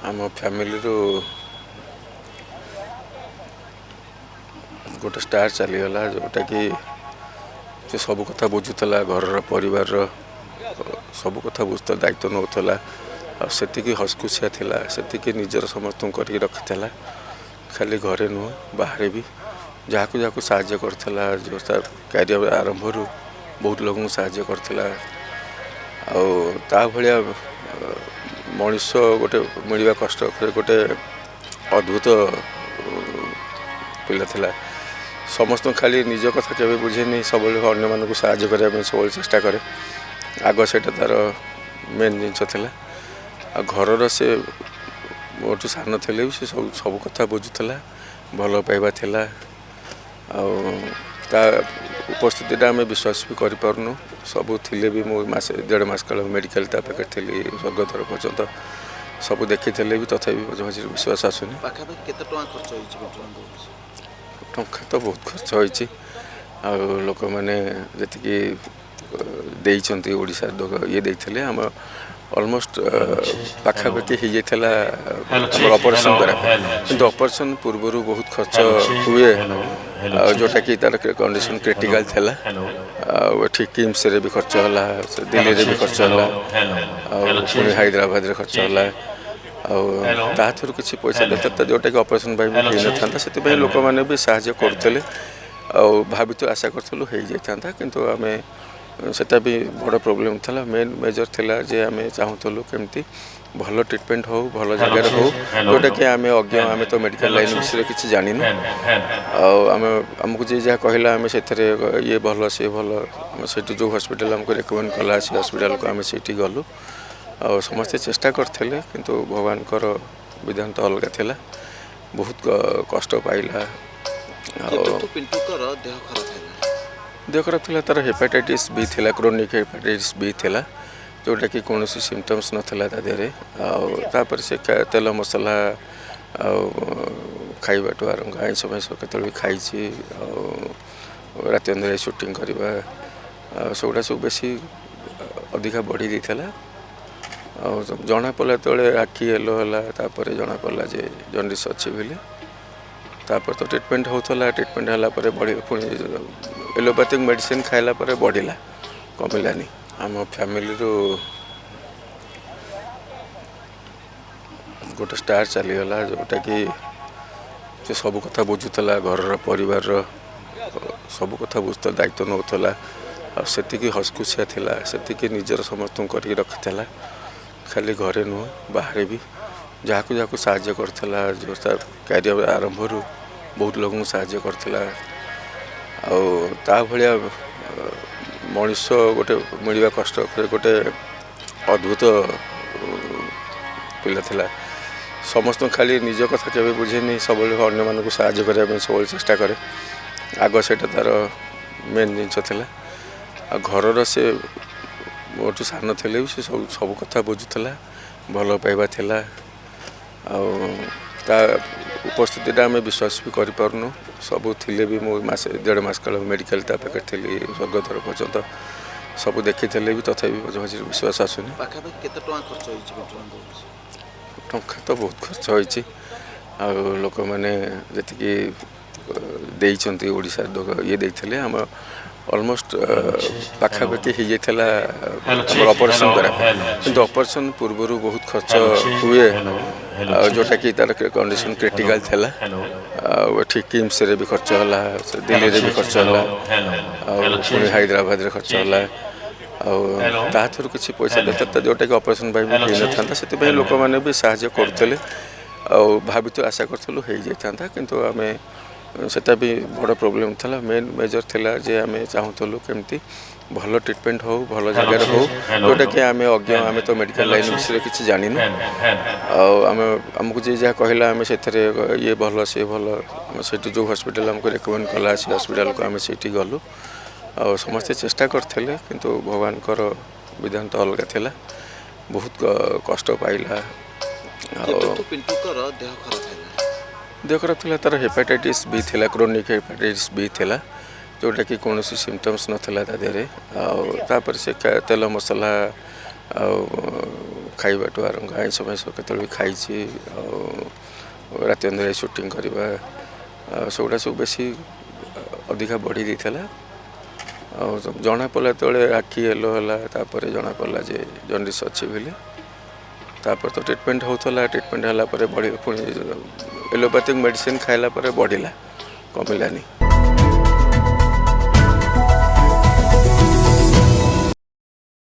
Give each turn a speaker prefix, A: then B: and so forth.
A: ଆମ ଫ୍ୟାମିଲିରୁ ଗୋଟେ ଷ୍ଟାର୍ ଚାଲିଗଲା, ଯେଉଁଟାକି ସେ ସବୁ କଥା ବୁଝୁଥିଲା, ଘରର ପରିବାରର ସବୁ କଥା ବୁଝୁଥିଲା, ଦାୟିତ୍ୱ ନେଉଥିଲା, ଆଉ ସେତିକି ହସଖୁସିଆ ଥିଲା, ସେତିକି ନିଜର ସମସ୍ତଙ୍କୁ କରିକି ରଖିଥିଲା। ଖାଲି ଘରେ ନୁହଁ, ବାହାରେ ବି ଯାହାକୁ ଯାହାକୁ ସାହାଯ୍ୟ କରିଥିଲା। ଯେଉଁ ତା କ୍ୟାରିୟର ଆରମ୍ଭରୁ ବହୁତ ଲୋକଙ୍କୁ ସାହାଯ୍ୟ କରିଥିଲା, ଆଉ ତା ଭଳିଆ ମଣିଷ ଗୋଟେ ମିଳିବା କଷ୍ଟ। ଗୋଟେ ଅଦ୍ଭୁତ ପିଲା ଥିଲା। ସମସ୍ତଙ୍କୁ ଖାଲି ନିଜ କଥା କେବେ ବୁଝେନି, ସବୁବେଳେ ଅନ୍ୟମାନଙ୍କୁ ସାହାଯ୍ୟ କରିବା ପାଇଁ ସବୁବେଳେ ଚେଷ୍ଟା କରେ। ଆଗ ସେଇଟା ତା'ର ମେନ୍ ଜିନିଷ ଥିଲା। ଆଉ ଘରର ସେ ମୋଠୁ ସାନ ଥିଲେ ବି ସେ ସବୁ ସବୁ କଥା ବୁଝୁଥିଲା, ଭଲ ପାଇବା ଥିଲା, ଆଉ ତା ଉପସ୍ଥିତିଟା ଆମେ ବିଶ୍ୱାସ ବି କରିପାରୁନୁ। ସବୁ ଥିଲେ ବି ମୁଁ ମାସେ ଦେଢ଼ ମାସ କାଳ ମେଡ଼ିକାଲ ତା ପାଖରେ ଥିଲି, ସ୍ୱର୍ଗଦ୍ୱାର ପର୍ଯ୍ୟନ୍ତ ସବୁ ଦେଖିଥିଲେ ବି ତଥାପି ମଝି ମଝିରେ ବିଶ୍ୱାସ ଆସୁନି।
B: ପାଖାପାଖି କେତେ ଟଙ୍କା ଖର୍ଚ୍ଚ ହେଇଛି?
A: ଟଙ୍କା ତ ବହୁତ ଖର୍ଚ୍ଚ ହେଇଛି, ଆଉ ଲୋକମାନେ ଯେତିକି ଦେଇଛନ୍ତି, ଓଡ଼ିଶା ଇଏ ଦେଇଥିଲେ, ଆମ ଅଲମୋଷ୍ଟ ପାଖାପାଖି ହେଇଯାଇଥିଲା ଆମର ଅପରେସନ୍ କରିବା ପାଇଁ। କିନ୍ତୁ ଅପରେସନ୍ ପୂର୍ବରୁ ବହୁତ ଖର୍ଚ୍ଚ ହୁଏ, ଆଉ ଯେଉଁଟାକି ତା'ର କଣ୍ଡିସନ୍ କ୍ରିଟିକାଲ୍ ଥିଲା। ଆଉ ଏଠି କିମ୍ସରେ ବି ଖର୍ଚ୍ଚ ହେଲା, ଦିଲ୍ଲୀରେ ବି ଖର୍ଚ୍ଚ ହେଲା, ଆଉ ପୁଣି ହାଇଦ୍ରାବାଦରେ ଖର୍ଚ୍ଚ ହେଲା, ଆଉ ତା ଥରୁ କିଛି ପଇସା ଦରକାର ଯେଉଁଟାକି ଅପରେସନ୍ ପାଇଁ ବି ହେଇନଥାନ୍ତା। ସେଥିପାଇଁ ଲୋକମାନେ ବି ସାହାଯ୍ୟ କରୁଥିଲେ, ଆଉ ଭାବିଛୁ, ଆଶା କରୁଥିଲୁ ହେଇଯାଇଥାନ୍ତା, କିନ୍ତୁ ଆମେ ସେଟା ବି ବଡ଼ ପ୍ରୋବ୍ଲେମ୍ ଥିଲା। ମେନ୍ ମେଜର୍ ଥିଲା ଯେ ଆମେ ଚାହୁଁଥିଲୁ କେମିତି ଭଲ ଟ୍ରିଟମେଣ୍ଟ ହେଉ, ଭଲ ଜାଗାରେ ହେଉ, ଯେଉଁଟାକି ଆମେ ଅଜ୍ଞ, ଆମେ ତ ମେଡ଼ିକାଲ ଲାଇନ୍ ବିଷୟରେ କିଛି ଜାଣିନୁ। ଆଉ ଆମେ ଆମକୁ ଯିଏ ଯାହା କହିଲା ଆମେ ସେଥିରେ ଇଏ ଭଲ ସିଏ ଭଲ, ଆମେ ସେଇଠି ଯେଉଁ ହସ୍ପିଟାଲ ଆମକୁ ରେକମେଣ୍ଡ କଲା ସେ ହସ୍ପିଟାଲକୁ ଆମେ ସେଇଠି ଗଲୁ। ଆଉ ସମସ୍ତେ ଚେଷ୍ଟା କରିଥିଲେ, କିନ୍ତୁ ଭଗବାନଙ୍କର ବିଧାନ ତ ଅଲଗା ଥିଲା। ବହୁତ କଷ୍ଟ ପାଇଲା। ଆଉ
B: ଦେହ ଖରାପ ହେଲା?
A: ଦେହ ଖରାପ ଥିଲା, ତା'ର ହେପାଟାଇଟିସ୍ ବି ଥିଲା, କ୍ରୋନିକ୍ ହେପାଟାଇଟିସ୍ ବି ଥିଲା, ଯେଉଁଟାକି କୌଣସି ସିମ୍ପଟମ୍ସ ନଥିଲା ତା ଦେହରେ। ଆଉ ତାପରେ ସେ ତେଲ ମସଲା ଆଉ ଖାଇବାଠୁ ଆରମ୍ଭ, ଆଇଁଷ ଫାଇଁଷ କେତେବେଳେ ବି ଖାଇଛି, ଆଉ ରାତି ଅନିଦ୍ରା ସୁଟିଂ କରିବା, ଆଉ ସେଗୁଡ଼ା ସବୁ ବେଶୀ ଅଧିକା ବଢ଼ି ଦେଇଥିଲା। ଆଉ ଜଣାପଡ଼ିଲା ଯେତେବେଳେ ଆଖି ୟେଲୋ ହେଲା, ତାପରେ ଜଣାପଡ଼ିଲା ଯେ ଜଣ୍ଡିସ୍ ଅଛି ବୋଲି। ତାପରେ ତ ଟ୍ରିଟମେଣ୍ଟ ହେଉଥିଲା। ଟ୍ରିଟମେଣ୍ଟ ହେଲା ପରେ ବଢ଼ି, ପୁଣି ଏଲୋପାଥିକ୍ ମେଡ଼ିସିନ ଖାଇଲା ପରେ ବଢ଼ିଲା, କମିଲାନି। ଆମ ଫ୍ୟାମିଲିରୁ ଗୋଟେ ଷ୍ଟାର୍ ଚାଲିଗଲା, ଯେଉଁଟାକି ସେ ସବୁ କଥା ବୁଝୁଥିଲା, ଘରର ପରିବାରର ସବୁ କଥା ବୁଝୁଥିଲା, ଦାୟିତ୍ୱ ନେଉଥିଲା, ଆଉ ସେତିକି ହସଖୁସିଆ ଥିଲା, ସେତିକି ନିଜର ସମସ୍ତଙ୍କୁ କରିକି ରଖିଥିଲା। ଖାଲି ଘରେ ନୁହଁ, ବାହାରେ ବି ଯାହାକୁ ଯାହାକୁ ସାହାଯ୍ୟ କରିଥିଲା। ଯେଉଁ ତା କ୍ୟାରିୟର ଆରମ୍ଭରୁ ବହୁତ ଲୋକଙ୍କୁ ସାହାଯ୍ୟ କରିଥିଲା, ଆଉ ତା ଭଳିଆ ମଣିଷ ଗୋଟେ ମିଳିବା କଷ୍ଟ। ଗୋଟେ ଅଦ୍ଭୁତ ପିଲା ଥିଲା। ସମସ୍ତଙ୍କୁ ଖାଲି ନିଜ କଥା କେବେ ବୁଝେନି, ସବୁବେଳେ ଅନ୍ୟମାନଙ୍କୁ ସାହାଯ୍ୟ କରିବା ପାଇଁ ସବୁବେଳେ ଚେଷ୍ଟା କରେ। ଆଗ ସେଇଟା ତା'ର ମେନ୍ ଜିନିଷ ଥିଲା। ଆଉ ଘରର ସେ ମୋଠୁ ସାନ ଥିଲେ ବି ସେ ସବୁ ସବୁ କଥା ବୁଝୁଥିଲା, ଭଲ ପାଇବା ଥିଲା, ଆଉ ତା ଉପସ୍ଥିତିଟା ଆମେ ବିଶ୍ୱାସ ବି କରିପାରୁନୁ। ସବୁ ଥିଲେ ବି ମୁଁ ମାସେ ଦେଢ଼ ମାସ କାଳ ମେଡ଼ିକାଲ ତା ପାଖରେ ଥିଲି, ସ୍ୱର୍ଗଦ୍ୱାର ପର୍ଯ୍ୟନ୍ତ ସବୁ ଦେଖିଥିଲେ ବି ତଥାପି ମଝି ମଝିରେ ବିଶ୍ୱାସ ଆସୁନି।
B: ପାଖାପାଖି କେତେ ଟଙ୍କା ଖର୍ଚ୍ଚ ହେଇଛି?
A: ଟଙ୍କା ତ ବହୁତ ଖର୍ଚ୍ଚ ହେଇଛି, ଆଉ ଲୋକମାନେ ଯେତିକି ଦେଇଛନ୍ତି, ଓଡ଼ିଶା ଇଏ ଦେଇଥିଲେ, ଆମ ଅଲମୋଷ୍ଟ ପାଖାପାଖି ହେଇଯାଇଥିଲା ଆମର ଅପରେସନ୍ କରିବା ପାଇଁ। କିନ୍ତୁ ଅପରେସନ୍ ପୂର୍ବରୁ ବହୁତ ଖର୍ଚ୍ଚ ହୁଏ, ଆଉ ଯେଉଁଟାକି ତା'ର କଣ୍ଡିସନ୍ କ୍ରିଟିକାଲ୍ ଥିଲା। ଆଉ ଏଠି କିମ୍ସରେ ବି ଖର୍ଚ୍ଚ ହେଲା, ଦିଲ୍ଲୀରେ ବି ଖର୍ଚ୍ଚ ହେଲା, ଆଉ ପୁଣି ହାଇଦ୍ରାବାଦରେ ଖର୍ଚ୍ଚ ହେଲା, ଆଉ ତା ଥରୁ କିଛି ପଇସା ଦରକାର ଯେଉଁଟାକି ଅପରେସନ୍ ପାଇଁ ବି ହେଇନଥାନ୍ତା। ସେଥିପାଇଁ ଲୋକମାନେ ବି ସାହାଯ୍ୟ କରୁଥିଲେ, ଆଉ ଭାବିଛୁ, ଆଶା କରୁଥିଲୁ ହେଇଯାଇଥାନ୍ତା, କିନ୍ତୁ ଆମେ ସେଟା ବି ବଡ଼ ପ୍ରୋବ୍ଲେମ୍ ଥିଲା। ମେନ୍ ମେଜର୍ ଥିଲା ଯେ ଆମେ ଚାହୁଁଥିଲୁ କେମିତି ଭଲ ଟ୍ରିଟମେଣ୍ଟ ହେଉ, ଭଲ ଜାଗାରେ ହେଉ, ଯେଉଁଟାକି ଆମେ ଅଜ୍ଞ, ଆମେ ତ ମେଡ଼ିକାଲ ଲାଇନ୍ ବିଷୟରେ କିଛି ଜାଣିନୁ। ଆଉ ଆମେ ଆମକୁ ଯିଏ ଯାହା କହିଲା ଆମେ ସେଥିରେ ଇଏ ଭଲ ସିଏ ଭଲ, ଆମେ ସେଇଠି ଯେଉଁ ହସ୍ପିଟାଲ ଆମକୁ ରେକମେଣ୍ଡ କଲା ସେ ହସ୍ପିଟାଲକୁ ଆମେ ସେଇଠି ଗଲୁ। ଆଉ ସମସ୍ତେ ଚେଷ୍ଟା କରିଥିଲେ, କିନ୍ତୁ ଭଗବାନଙ୍କର ବିଧାନ ତ ଅଲଗା ଥିଲା। ବହୁତ କଷ୍ଟ ପାଇଲା।
B: ଆଉ ଦେହ ଖରାପ ହେଲା?
A: ଦେହ ଖରାପ ଥିଲା, ତା'ର ହେପାଟାଇଟିସ୍ ବି ଥିଲା, କ୍ରୋନିକ୍ ହେପାଟାଇଟିସ୍ ବି ଥିଲା, ଯେଉଁଟାକି କୌଣସି ସିମ୍ପଟମ୍ସ ନଥିଲା ତା ଦେହରେ। ଆଉ ତାପରେ ସେ ତେଲ ମସଲା ଆଉ ଖାଇବାଠୁ ଆରମ୍ଭ, ଆଇଁଷ ଫାଇଁଷ କେତେବେଳେ ବି ଖାଇଛି, ଆଉ ରାତି ଅନିଦ୍ରା ସୁଟିଂ କରିବା, ଆଉ ସେଗୁଡ଼ା ସବୁ ବେଶୀ ଅଧିକା ବଢ଼ି ଦେଇଥିଲା। ଆଉ ଜଣାପଡ଼ିଲା ଯେତେବେଳେ ଆଖି ୟେଲୋ ହେଲା, ତାପରେ ଜଣାପଡ଼ିଲା ଯେ ଜଣ୍ଡିସ୍ ଅଛି ବୋଲି। ତାପରେ ତ ଟ୍ରିଟମେଣ୍ଟ ହେଉଥିଲା। ଟ୍ରିଟମେଣ୍ଟ ହେଲା ପରେ ବଢ଼ି, ପୁଣି ଏଲୋପାଥିକ୍ ମେଡ଼ିସିନ ଖାଇଲା ପରେ ବଢ଼ିଲା, କମିଲାନି।